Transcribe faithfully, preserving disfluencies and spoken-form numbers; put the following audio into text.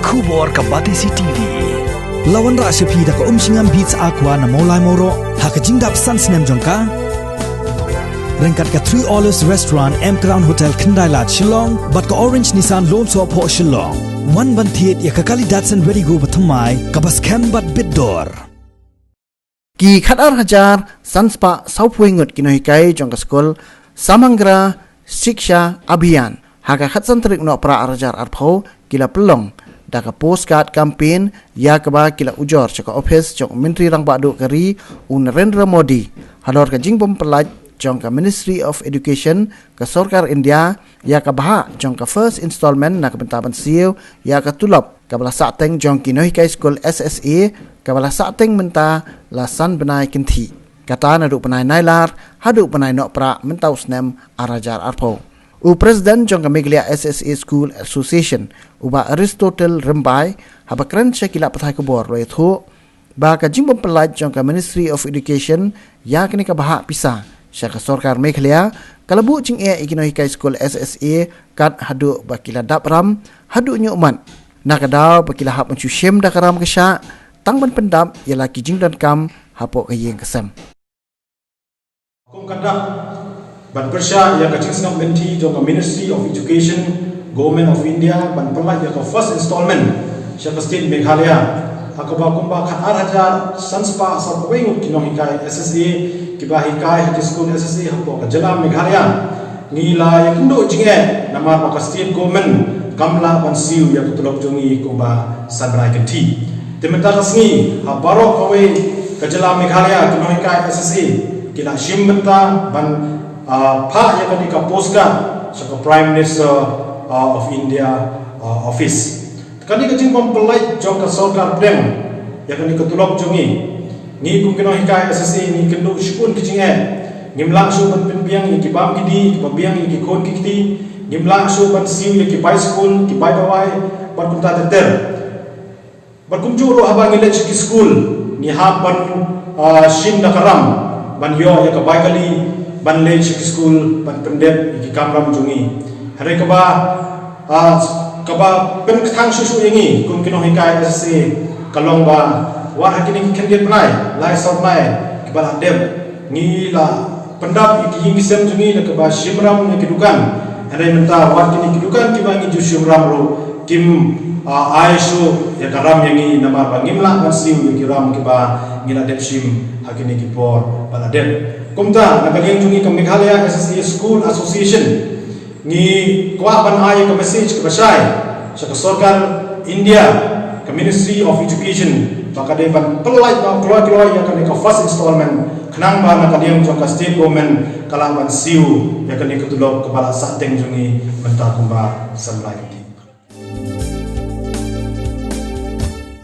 Khubor ka Batesi T V. La wanrah sha phi da ka Umshngam Beats Aqua na Mawlai Mawroh ha ka jingdap san snem jong ka. Ryngkat ka Three Olives Restaurant, M Crown Hotel, Khyndai Lad, Shillong bad ka Orange Nissan Lone Soh Phoh, Shillong. Wan ban thied ïa ka kali Datsun Redi-GO bathymmai kaba skhem bad bit dor. Ki khatar hajar san spah sawphew ngut ki nonghikai jong ka skul Samagra Shiksha Abhiyan ha ka khatsan tarik Nohprah arhajar arphew ki la pynlong da ka postcard campaign ïa kaba ki la ujor sha ka ophis jong u Myntri Rangbah Duh ka ri u Narendra Modi halor ka jingbym pyllait jong ka Ministry of Education ka Sorkar India ïa ka bhah jong ka first installment na ka bynta ban siew ïa ka tulop kaba la sahteng jong ki nonghikai skul S S A kaba la sahteng mynta la san bnai kynthih. Kata naduh bnai Nailar haduh bnai Nohprah mynta u snem arhajar arphew. U President jong ka Meghalaya S S A School Association, u Bah Aristotle Rymbai, haba kren sha ki lad pathai khubor u la ïathuh ba ka jingbym pyllait jong ka Ministry of Education ïa kane ka bhah pisa sha ka Sorkar Meghalaya ka la buh jingeh ïa ki nonghikai skul S S A kat haduh ba ki la dap ram haduh ñiuhmat, na ka daw ba ki la hap ban shu shim da ka ram ka shah tang ban pyndap ïa la ki jingdonkam hapoh ka ïing ka sem. Kum ka dak ban pyrshah ïa ka jingsngap lynti jong ka Ministry of Education, Government of India, ban pyllait ïa ka first installment sha ka state Meghalaya, ha kaba kumba khatar hajar san spah sawphew ngut ki nonghikai S S A kiba hikai ha ki skul S S A hapoh ka jylla Meghalaya, ngi la ïakynduh jingeh namar ba ka state government kam lah ban siew ïa ka tulop jong ngi kumba san bnai kynthih. Te mynta ka sngi ha baroh kawei ka jylla Meghalaya ki nonghikai S S A ki la shim bynta ban, ah, phah ïa kane ka postcard sha ka Prime Minister, ah, of India, ah, office. Kane ka jingbym pyllait jong ka sorkar pdeng ïa kane ka tulop jong ngi, ngi kum ki nonghikai S S A ngi kynduh shibun ki jingeh. Ngim lah shuh ban pynbiang ïa ki bam ki dih, ki pynbiang ïa ki khun ki kti. Ngim lah shuh ban siew ïa ki bai skul, ki bai dawai bad kumta ter ter. Bad kumjuh ruh haba ngi leit sha ki skul ngi hap ban, ah, shim da ka ram ban ïoh ïa ka bai kali ban leit sha ki skul ban pyndep ïa ki kamram jong ngi. Hynrei kaba, ah, kaba pynkthang shuh shuh ïa ngi kum ki nonghikai S S A ka long ba wat ha kine ki khyndiat bnai, lai saw bnai kiba la dep, ngi la pyndap ïa ki ïing ki sem jong ngi da kaba shim ram ïa ki dukan. Hynrei mynta wat kine ki dukan kiba ngi ju shim ram ruh kim, ah, ai shuh ïa ka ram ïa ngi namar ba ngim lah ban siew ïa ki ram kiba ngi la dep shim ha kine ki por ba la dep. Kumta na ka liang jong ngi ka Meghalaya S S A School Association ngi kwah ban ai ïa ka message kaba shai sha ka sorkar India, ka Ministry of Education, ba ka dei ban pyllait noh kloi kloi ïa kane ka first installment khnang ba na ka liang jong ka state government ka lah ban siew ïa kane ka tulop kaba la sahteng jong ngi mynta kumba san bnai kynthih.